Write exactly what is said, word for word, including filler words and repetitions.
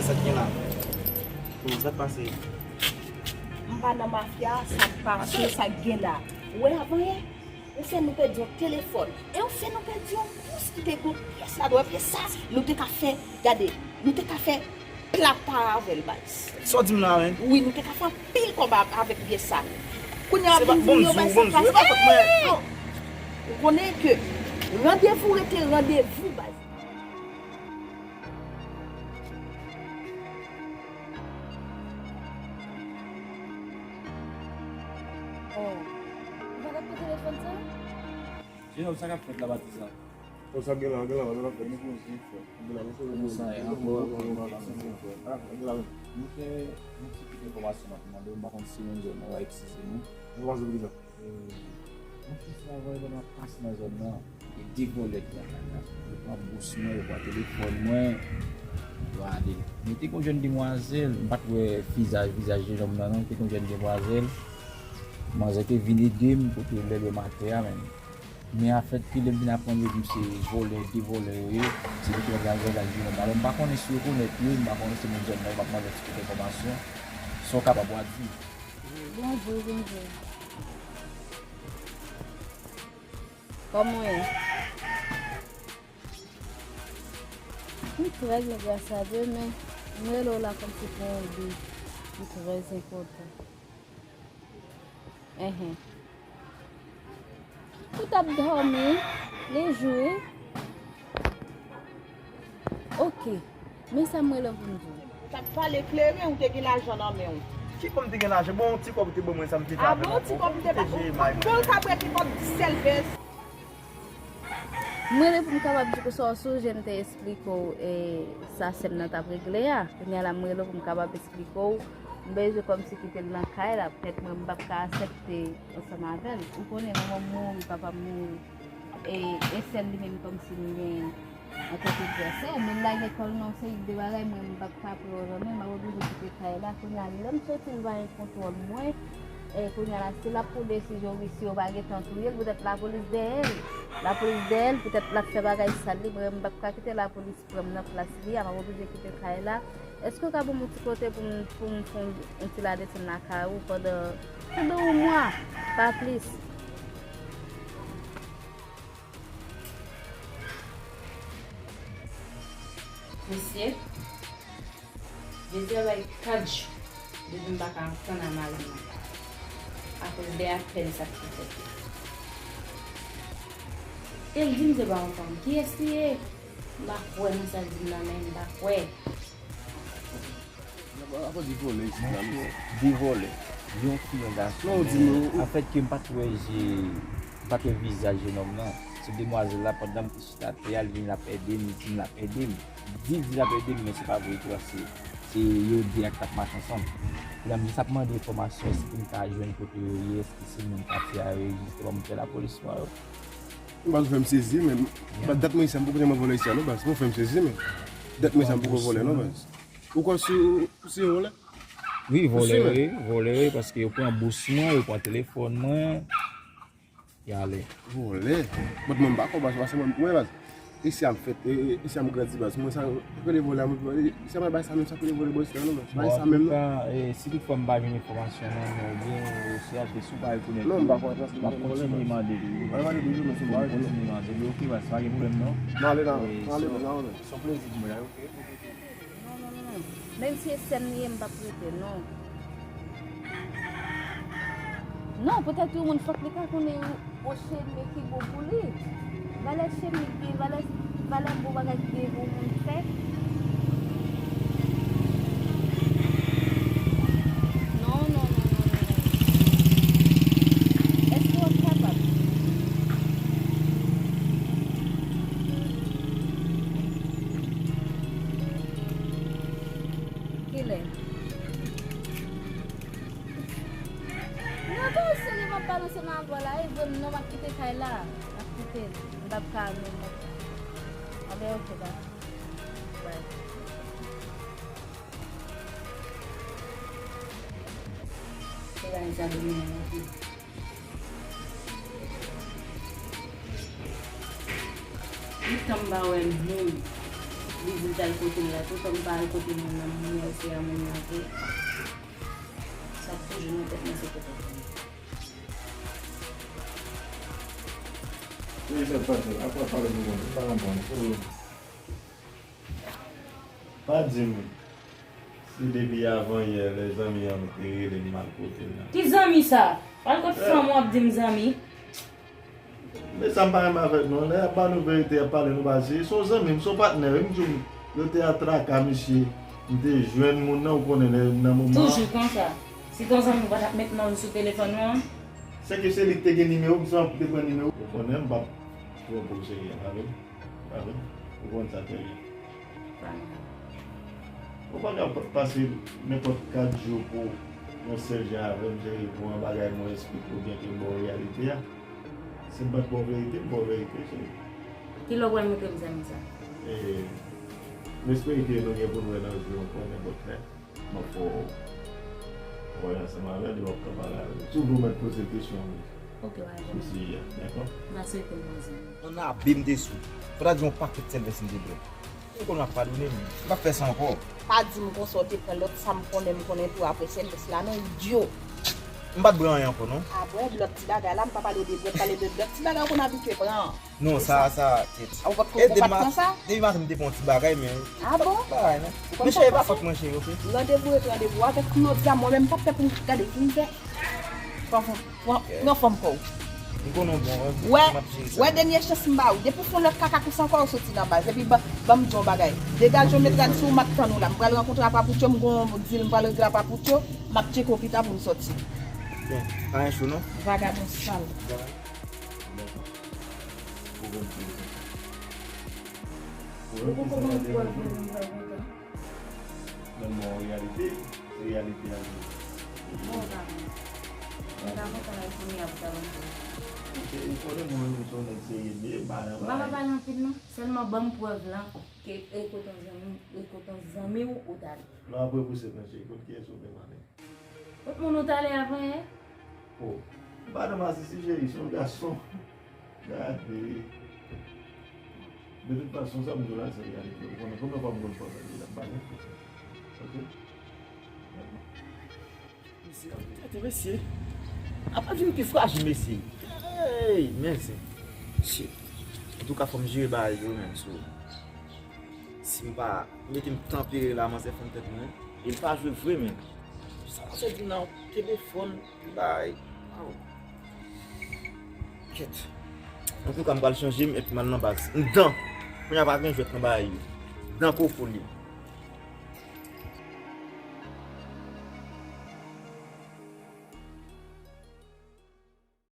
Sa k gen la? Kòman sa k pase? M pa nan mafya, sa k pase, sa k gen la. Ou wè avan yè? Ou fè nou pèdi yon telefòn. E ou fè nou pèdi yon bous ki te gon pyès ladan. Ou wè pyès sa? Nou te ka fè, gade, nou te ka fè plata avè l, baz. Sa w di m la menm? Wi, nou te ka fè anpil kòb a- avèk pyès sa. Kounye a, Se pa vin di bon yo, di w, baz, bon sa di w, e pa fòt mwen. Ou konnen ke randevou rete randevou, baz. Oh. Ou pa t ap pran telefòn sa? Jenòm, sa k ap fèt la, Batista? Bon, sa gen la, gen la, gen la, gen la, gen la, gen la. Kòman sa ye? Ankò, ankò, ankò, ankò. Ah, gen la, gen la. Nou fè yon ti kit enfòmasyon, m ap mande w, m pa konn si nou jwenn nou, eskize nou. Enfòmasyon pou kisa? Eh, yon ti travay lè m ap pase nan zòn nan, e de vòlè ki lakay la. Yo pran bous mwen, yo pran telefòn mwen, yo ale. Men te gon jèn demwazèl, m pa t wè vizaj, vizaj jenòm nan non, te gon jèn demwazèl. Manzè te vin ede m, kote lè l wè m atè a menm. Men afèt ke lè m vin aprann yo di m se vòlè, de vòlè yo ye, se li ki òganize ak jenòm nan. Alò m pa konnen si yo konèt yo, m pa konnen se moun zòn nan, yo p ap mande ti kit enfòmasyon. Sa w kapab w a di. Bonjou, bonjou. Kòman w ye? M trè byen, gras a Dye, men m rele w la kòmsi pou yon bi ki trè enpòtan. Enhen. Ou t ap dòmi, li jou. Ok. Men sa m rele w pou m di w. Ou t ap pale klere, ou te gen lajan nan men w. Ki kòb m te gen lajan? Bon, yon ti kòb ou te ban mwen, sa m te fè avè l ankò. Ah bon, ti kòb ou te ban. Ou te jere may mwen. Bon, sa prete kòb di sèl vès. M rele pou m kapab di w sa w sonje m te esplike w, e, sa sè m nan t ap regle a. Kounye a la, m rele w pou m kapab esplike w. M bezwen kòmsi kite l nan kay la. Petèt mwen, m p ap ka aksepte ansanm avè l. Ou konnen, manman m mouri, papa m mouri. E, e sèl li menm kòmsi m gen antanke frè sè. Men l al lekòl nan yon seri de bagay, mwen, m p ap ka pran w nan men, m ap oblije kite kay la. Kounye a, lè m soti, l pa gen kontwòl mwen. E kounye a la, si l ap pran desizyon, wi, si yo pa gentan touye l, poutèt lapolis dèyè l. Lapolis dèyè l, poutèt l ap fè bagay sal li, mwen, m p ap ka kite lapolis pran m nan plas li a, m ap oblije kite kay la. Èske w ka ban m yon ti kote pou m, pou m fè yon, yon ti ladesann lakay ou pandan, pandan yon mwa, pa plis? Mesye, jodi a bay kat jou depi m pa ka antann a mari m nan. Akoz de apèn sa k te fèt la. E l di m se pa yon fanm. Kiyès li ye? M pa kwè nan sa l di m nan, men m pa kwè. Akoz di vòlè isit la, mesye. De vòlè. Yon fi, yon gason. Non, di nou. Anfèt, ke m pa t wè je, m pa t wè vizaj jenòm nan. Se demwazèl la, pandan m te chita atè a, li vin l ap ede m, li di m l ap ede m. Di, di l ap ede m, men se pa vre tou, paske se yo de a k t ap mache ansanm. Kounye a, m jis ap mande enfòmasyon, èske m ka jwenn kote yo ye, èske se moun katye a yo ye, jis te ban m fè lapolis mwen yo. Baz, ou fè m sezi, men. Baz, dat mwen isi a, m poko janm wè vòlè isi a, non, baz. Ou fè m sezi, men. Dat mwen isi a, m poko vòlè, non, baz. Ou kwè si, si vòlè? Wi, vòlè, wi, vòlè, wi, paske yo pran bous mwen, yo pran telefòn mwen. Y ale. Vòlè? Bon, mwen m pa kwè, baz, paske mwen, mwen, baz. Isi a m fèt, e, e, isi a m grandi, baz. Mwen sa, rele vòlè, mwen, isi a mwen bay sa menm sa k rele vòlè bò isi a, non, baz. Bay sa menm, non. Bon, antouka, e, si toutfwa m pa jwenn enfòmasyon nan men w byen, e, si w pa rekonèt li, m ap kontinye mande toujou. M ap kontinye mande toujou, men si w pa rekonèt li, ok, baz, pa gen pwoblèm, non. Mwen ale la, mwen ale, mwen ale. Se yon plezi pou mwen, ok? Non, non, non, non. Menm si e sè m li ye, m p ap rete, non. Non, poutèt yon moun, fòk li ka konnen yon, yon chemen ki bon pou li. Valè chemen ki gen, valè, valè bon bagay ki gen pou moun fè. Non, non, non, non, non, non. Èske w ap kapab? Kilè? Non, tou serye, m ap pale ansanm avè w la, e vre m non, m ap kite kay la. M ap kite l. M p ap ka non, m p ap ka. Anben, ok, bye. Bye. Se bagay sa domine anpil. Gentan m pa wè moun. Li di l t al kote l la tou, kòm pa al kote moun nan, moun nan se a moun nan vre. Sa ap toujou nan tèt mwen, se poutèt li. Mezanmi, pa di m, apa pale pou mwen, pa konprann. Pa di m si depi avan yè, lè zanmi an te rele m, m al kote l la. Ki zanmi sa? Pral kot fanm w ap di m zanmi? Men sa m pa renmen avèk nou, lè y ap ba nou verite, y ap pale nou pa di, se yon zanmi m, se yon patnè, wi, m di w, yo te atraka misye, m te jwenn moun nan, ou konnen, lè, nan moman. Toujou konsa. Si t yon zanmi w pa t ap met non l sou telefòn ou an? Sèke se li k te gen nimewo m, se mwen ki te pran nimewo. Ou konnen m p ap pran pou w serye, pa vre? Pa vre? Ou konn sa trè byen. Ou pa ka pa- pase nenpòt kat jou pou yon sèl jan avè m, cheri, pou yon bagay mwen eksplike w byen ke m ba w reyalite a. Si m pa t ba w verite, m ba w verite, cheri. Kilè w pral montre m zanmi sa? E, m espere ke nou gen pou n wè nan jou ankò nenpòt lè. M ap fè w voye ansanm avè l, w ap ka pale avè l. Si w vle w mèt poze l kesyon, wi. Ok, w a reponn. Sou sijè a, dakò? M a swete m bon zanmi. Yon abim te sou. Fò ta di yon pakèt sèlvès m te bwè. Ou konn w ap padone m. M p ap fè sa ankò. Pa di m konsa w te pran lòt sa m konnen, m konnen tou apre sèlvès la non, idyo. M pa t bwè anyen ankò non. A bwè lòt ti bagay la, m pa pale de bwè, pale de lòt ti bagay ou konn abitye pran. Non, sa, sa, kèt. Ou pa t, ou pa t pran sa? Depi maten m te pran yon ti bagay, men. A bon? Bagay, non. Men cheri, e pa fòt mwen, cheri, oke? Randevou rete randevou. Avèk Claudia, mwen menm, m p ap fè pou m gade, pou m fè. Pran fanm, pran, pran fanm pa w. M konnen w bon, wè, wè, dènye chans m ba ou. Depi w fè yon lòt kaka konsa ankò, ou soti nan baz. Epi ban, ban m di w yon bagay. Degaje w, met rad sou ou, m ap tann ou la. M pral rankontre a Papoucho, m gon dil, m pral regle a Papoucho, m ap tcheke w pita pou m sòti. Bon, pa gen cho, non? Vagabon sal. Ou poko konn pou w al fè yon bagay kontan. Men bon, an reyalite, se reyalite a li ye. Bon, pa bon. Mwen ta kontan lè kounye a pou ta ban m pou. Ou konnen mwen menm se yon nèg serye, men pa nan bagay. M pa pale anpil non, sèlman ban m prèv lan ke e kote yon zanmi, e kote yon zanmi w ou t ale. Non, apre pou se mwen, cheri, kot kiyès ou vle m ale? Kot moun ou t ale avan yè? Oh, m pa nan masisi, cheri, se yon gason. Gade. De tout fason, sa m di w la, se reyalite. Ou konnen konbyen fwa m konn fè bagay la, m pa gen. Oke? Mesye, tete, mesye. Apa vin pi frajil, mesye. Hey, men se. Shit. Antouka, fò m jere bagay yo, men, so. Si m pa mete m tanpere la, manzè fè m tèt mwen. E l pa jwe vre, men. Sa, sa di nan telefòn, bay. Aw. Kèt. Antouka, m pral chanje m epi m al nan baz. M dan. Kounye a pa gen jwèt nan bagay yo. Dan koko li.